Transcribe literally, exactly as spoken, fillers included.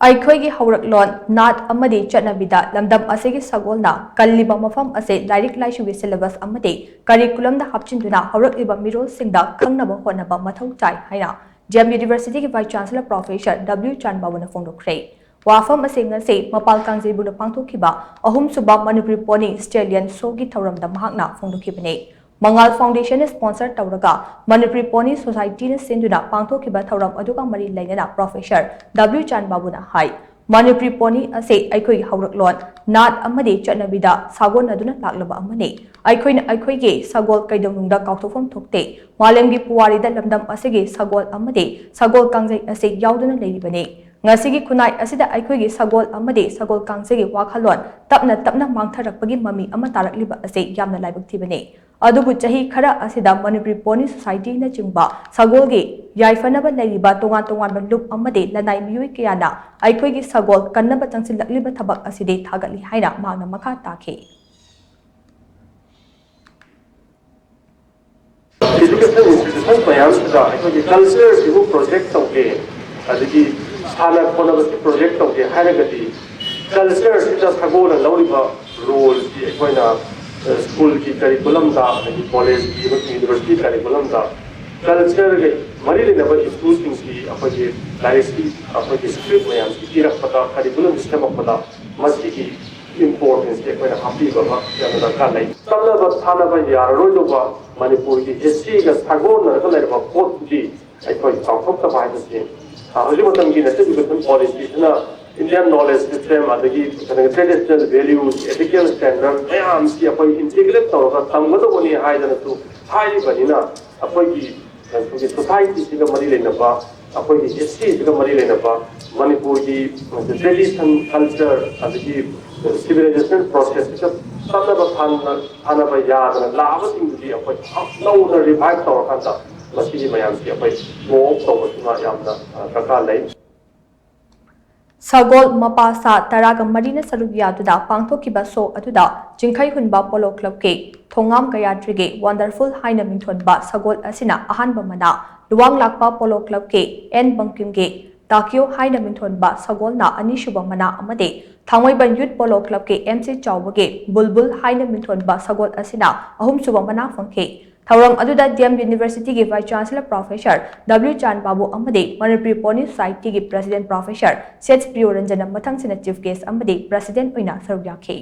ꯑꯩꯈꯣꯏꯒꯤ ꯍꯧꯔꯛꯂꯣꯟ, ꯅꯥꯠ ꯑꯃꯗꯤ ꯆꯠꯅꯕꯤꯗ ꯂꯝꯗꯝ ꯑꯁꯤꯒꯤ ꯁꯒꯣꯜꯅ ꯀꯜꯂꯤꯕ ꯃꯐꯝ ꯑꯁꯤ ꯂꯥꯏꯔꯤꯛ ꯂꯥꯏꯁꯨꯒꯤ syllabus ꯑꯃꯗꯤ curriculumꯗ ꯍꯥꯞꯆꯤꯟꯗꯨꯅ ꯍꯧꯔꯛꯂꯤꯕ ꯃꯤꯔꯣꯜꯁꯤꯡꯗ ꯈꯪꯅꯕ ꯍꯣꯠꯅꯕ ꯃꯊꯧ ꯇꯥꯏ ꯍꯥꯏꯅ D M Universityꯒꯤ Vice Chancellor Professor W ꯆꯥꯟꯕꯥꯕꯨꯅ ꯐꯣꯡꯗꯣꯛꯈ꯭ꯔꯦ꯫ ꯋꯥꯐꯝ ꯑꯁꯤ ꯉꯁꯤ ꯃꯄꯥꯜ ꯀꯥꯡꯖꯩꯕꯨꯡꯗ ꯄꯥꯡꯊꯣꯛꯈꯤꯕ ꯑꯍꯨꯝꯁꯨꯕ Manipuri Pony Stallion Showꯒꯤ ꯊꯧꯔꯝꯗ ꯃꯍꯥꯛꯅ ꯐꯣꯡꯗꯣꯛꯈꯤꯕꯅꯤ꯫ ꯃꯉꯥꯜ Foundationꯅ sponsor ꯇꯧꯔꯒ Manipuri Pony Societyꯅ ꯁꯤꯟꯗꯨꯅ ꯄꯥꯡꯊꯣꯛꯈꯤꯕ ꯊꯧꯔꯝ ꯑꯗꯨꯒ ꯃꯔꯤ ꯂꯩꯅꯅ Professor W ꯆꯥꯟꯕꯥꯕꯨꯅ ꯍꯥꯏ, ꯃꯅꯤꯄꯨꯔꯤ pony ꯑꯁꯤ ꯑꯩꯈꯣꯏꯒꯤ ꯍꯧꯔꯛꯂꯣꯟ, ꯅꯥꯠ ꯑꯃꯗꯤ ꯆꯠꯅꯕꯤꯗ ꯁꯥꯒꯣꯟꯅꯗꯨꯅ ꯂꯥꯛꯂꯕ ꯑꯃꯅꯤ꯫ ꯑꯩꯈꯣꯏꯅ ꯑꯩꯈꯣꯏꯒꯤ ꯁꯒꯣꯜ ꯀꯩꯗꯧꯅꯨꯡꯗ ꯀꯥꯎꯊꯣꯛꯐꯝ ꯊꯣꯛꯇꯦ꯫ ꯃꯥꯂꯦꯝꯒꯤ ꯄꯨꯋꯥꯔꯤꯗ ꯂꯝꯗꯝ ꯑꯁꯤꯒꯤ ꯁꯒꯣꯜ ꯑꯃꯗꯤ ꯁꯒꯣꯜ ꯀꯥꯡꯖꯩ ꯑꯁꯤ ꯌꯥꯎꯗꯨꯅ ꯂꯩꯔꯤꯕꯅꯤ꯫ ꯉꯁꯤꯒꯤ ꯈꯨꯟꯅꯥꯏ ꯑꯁꯤꯗ ꯑꯩꯈꯣꯏꯒꯤ ꯁꯒꯣꯜ ꯑꯃꯗꯤ ꯁꯒꯣꯜ ꯀꯥꯡꯖꯩꯒꯤ ꯋꯥꯈꯜꯂꯣꯟ ꯇꯞꯅ ꯇꯞꯅ ꯃꯥꯡꯊꯔꯛꯄꯒꯤ ꯃꯃꯤ ꯑꯃ ꯇꯥꯔꯛꯂꯤꯕ ꯑꯁꯤ ꯌꯥꯝꯅ ꯂꯥꯏꯕꯛ ꯊꯤꯕꯅꯤ꯫ ꯑꯗꯨꯕꯨ ꯆꯍꯤ ꯈꯔ ꯑꯁꯤꯗ Manipuri Pony Societyꯅꯆꯤꯡꯕ ꯁꯒꯣꯜꯒꯤ ꯌꯥꯏꯐꯅꯕ ꯂꯩꯔꯤꯕ ꯇꯣꯉꯥꯟ ꯇꯣꯉꯥꯟꯕ ꯂꯨꯞ ꯑꯃꯗꯤ ꯂꯅꯥꯏ ꯃꯤꯑꯣꯏ ꯀꯌꯥꯅ ꯑꯩꯈꯣꯏꯒꯤ ꯁꯒꯣꯜ ꯀꯟꯅꯕ ꯆꯪꯁꯤꯜꯂꯛꯂꯤꯕ ꯊꯕꯛ ꯑꯁꯤꯗꯤ ꯊꯥꯒꯠꯂꯤ ꯍꯥꯏꯅ ꯃꯍꯥꯛꯅ ꯃꯈꯥ ꯇꯥꯈꯤ꯫ Education institution ꯃꯌꯥꯝꯁꯤꯗ ꯑꯩꯈꯣꯏꯒꯤ cultureꯁꯤꯕꯨ protect ꯇꯧꯒꯦ, ꯑꯗꯒꯤ ꯁꯥꯟꯅ ꯈꯣꯠꯅꯕꯁꯤ protect ꯇꯧꯒꯦ ꯍꯥꯏꯔꯒꯗꯤ cultureꯁꯤꯗ ꯁꯒꯣꯜꯅ ꯂꯧꯔꯤꯕ roleꯁꯤ ꯑꯩꯈꯣꯏꯅ schoolꯒꯤ curriculumꯗ, ꯑꯗꯒꯤ collegeꯀꯤ ꯑꯃꯁꯨꯡ university curriculumꯗ cultureꯒ ꯃꯔꯤ ꯂꯩꯅꯕ issueꯁꯤꯡꯁꯤ ꯑꯩꯈꯣꯏꯒꯤ ꯂꯥꯏꯔꯤꯛꯁꯤ, ꯑꯩꯈꯣꯏꯒꯤ script ꯃꯌꯥꯝꯁꯤ ꯏꯔꯛꯄꯗ, curriculumꯁꯤ ꯁꯦꯝꯃꯛꯄꯗ ꯃꯁꯤꯒꯤ importanceꯁꯤ ꯑꯩꯈꯣꯏꯅ ꯍꯥꯞꯄꯤꯕ ꯑꯃ ꯌꯥꯝꯅ ꯗꯔꯀꯥꯔ ꯂꯩ꯫ ꯇꯝꯅꯕ ꯊꯥꯅꯕ ꯌꯥꯔꯔꯣꯏꯗꯧꯕ ꯃꯅꯤꯄꯨꯔꯒꯤ historyꯒ ꯁꯥꯒꯣꯟꯅꯔꯒ ꯂꯩꯔꯕ ꯄꯣꯠꯇꯨꯗꯤ ꯑꯩꯈꯣꯏ ꯀꯥꯎꯊꯣꯛꯇꯕ ꯍꯥꯏꯕꯁꯤ, ꯑ, ꯍꯧꯖꯤꯛ ꯃꯇꯝꯒꯤ education policyꯁꯤꯅ Indian knowledge system ꯑꯗꯒꯤ traditional values, ethical standard ꯃꯌꯥꯝꯁꯤ ꯑꯩꯈꯣꯏ integrate ꯇꯧꯔꯒ ꯇꯝꯒꯗꯧꯕꯅꯤ ꯍꯥꯏꯗꯅꯁꯨ ꯍꯥꯏꯔꯤꯕꯅꯤꯅ, ꯑꯩꯈꯣꯏꯒꯤ, ꯑꯩꯈꯣꯏꯒꯤ societyꯁꯤꯒ ꯃꯔꯤ ꯂꯩꯅꯕ, ꯑꯩꯈꯣꯏꯒꯤ historyꯁꯤꯒ ꯃꯔꯤ ꯂꯩꯅꯕ, ꯃꯅꯤꯄꯨꯔꯒꯤ tradition, culture ꯑꯗꯒꯤ civilization processꯁꯤꯒ ꯆꯠꯅꯕ ꯐꯅ ꯐꯅꯕ ꯌꯥꯗꯅ ꯂꯥꯛꯑꯕꯁꯤꯡꯗꯨꯗꯤ ꯑꯩꯈꯣꯏ ꯅꯧꯅ revive ꯇꯧꯔꯀꯥꯟꯗ ꯃꯁꯤꯒꯤ ꯃꯌꯥꯝꯁꯤ ꯑꯩꯈꯣꯏ ꯀꯣꯑꯣꯞ ꯇꯧꯕꯁꯤꯃ ꯌꯥꯝꯅ, ꯑ, ꯗꯔꯀꯥꯔ ꯂꯩ꯫ ꯁꯒꯣꯜ ꯃꯄꯥ ꯁꯥ ꯇꯔꯥꯒ ꯃꯔꯤꯅ ꯁꯔꯨꯛ ꯌꯥꯗꯨꯅ ꯄꯥꯡꯊꯣꯛꯈꯤꯕ show ꯑꯗꯨꯗ ꯆꯤꯡꯈꯩ ꯍꯨꯟꯕ Polo Clubꯀꯤ ꯊꯣꯉꯥꯝ ꯀꯌꯥꯇ꯭ꯔꯤꯒꯤ Wonderful ꯍꯥꯏꯅ ꯃꯤꯡꯊꯣꯟꯕ ꯁꯒꯣꯜ ꯑꯁꯤꯅ ꯑꯍꯥꯟꯕ ꯃꯅꯥ, ꯂꯨꯋꯥꯡ ꯂꯥꯛꯄ Polo Clubꯀꯤ ꯑꯦꯟ ꯕꯪꯀꯤꯝꯒꯤ ꯇꯥꯀꯤꯌꯣ ꯍꯥꯏꯅ ꯃꯤꯡꯊꯣꯟꯕ ꯁꯒꯣꯜꯅ ꯑꯅꯤꯁꯨꯕ ꯃꯅꯥ ꯑꯃꯗꯤ ꯊꯥꯡꯃꯩꯕꯟ ꯌꯨꯠ ꯄꯣꯂꯣ ꯀ꯭ꯂꯕꯀꯤ ꯑꯦꯝ ꯁꯤ ꯆꯥꯎꯕꯒꯤ ꯕꯨꯜꯕꯨꯜ ꯍꯥꯏꯅ ꯃꯤꯡꯊꯣꯟꯕ ꯁꯒꯣꯜ ꯑꯁꯤꯅ ꯑꯍꯨꯝꯁꯨꯕ ꯃꯅꯥ ꯐꯪꯈꯤ꯫ ꯊꯧꯔꯝ ꯑꯗꯨꯗ ꯗꯤ ꯑꯦꯝ ꯌꯨꯅꯤꯚꯔꯁꯤꯇꯤꯒꯤ vice chancellor professor W Chan Babu ꯑꯃꯗꯤ ꯃꯅꯤꯄꯨꯔꯤ ꯄꯣꯅꯤ ꯁꯣꯁꯥꯏꯇꯤꯒꯤ ꯄ꯭ꯔꯁꯤꯗꯦꯟꯠ ꯄ꯭ꯔꯣꯐꯦꯁꯔ ꯁꯦꯠꯁ ꯄ꯭ꯔꯤꯌꯣꯔꯟꯖꯟꯅ ꯃꯊꯪꯁꯤꯠꯅ ꯆꯤꯐ ꯒꯦꯁ꯭ꯠ ꯑꯃꯗꯤ ꯄ꯭ꯔꯁꯤꯗꯦꯟꯠ ꯑꯣꯏꯅ ꯁꯔꯨꯛ ꯌꯥꯈꯤ꯫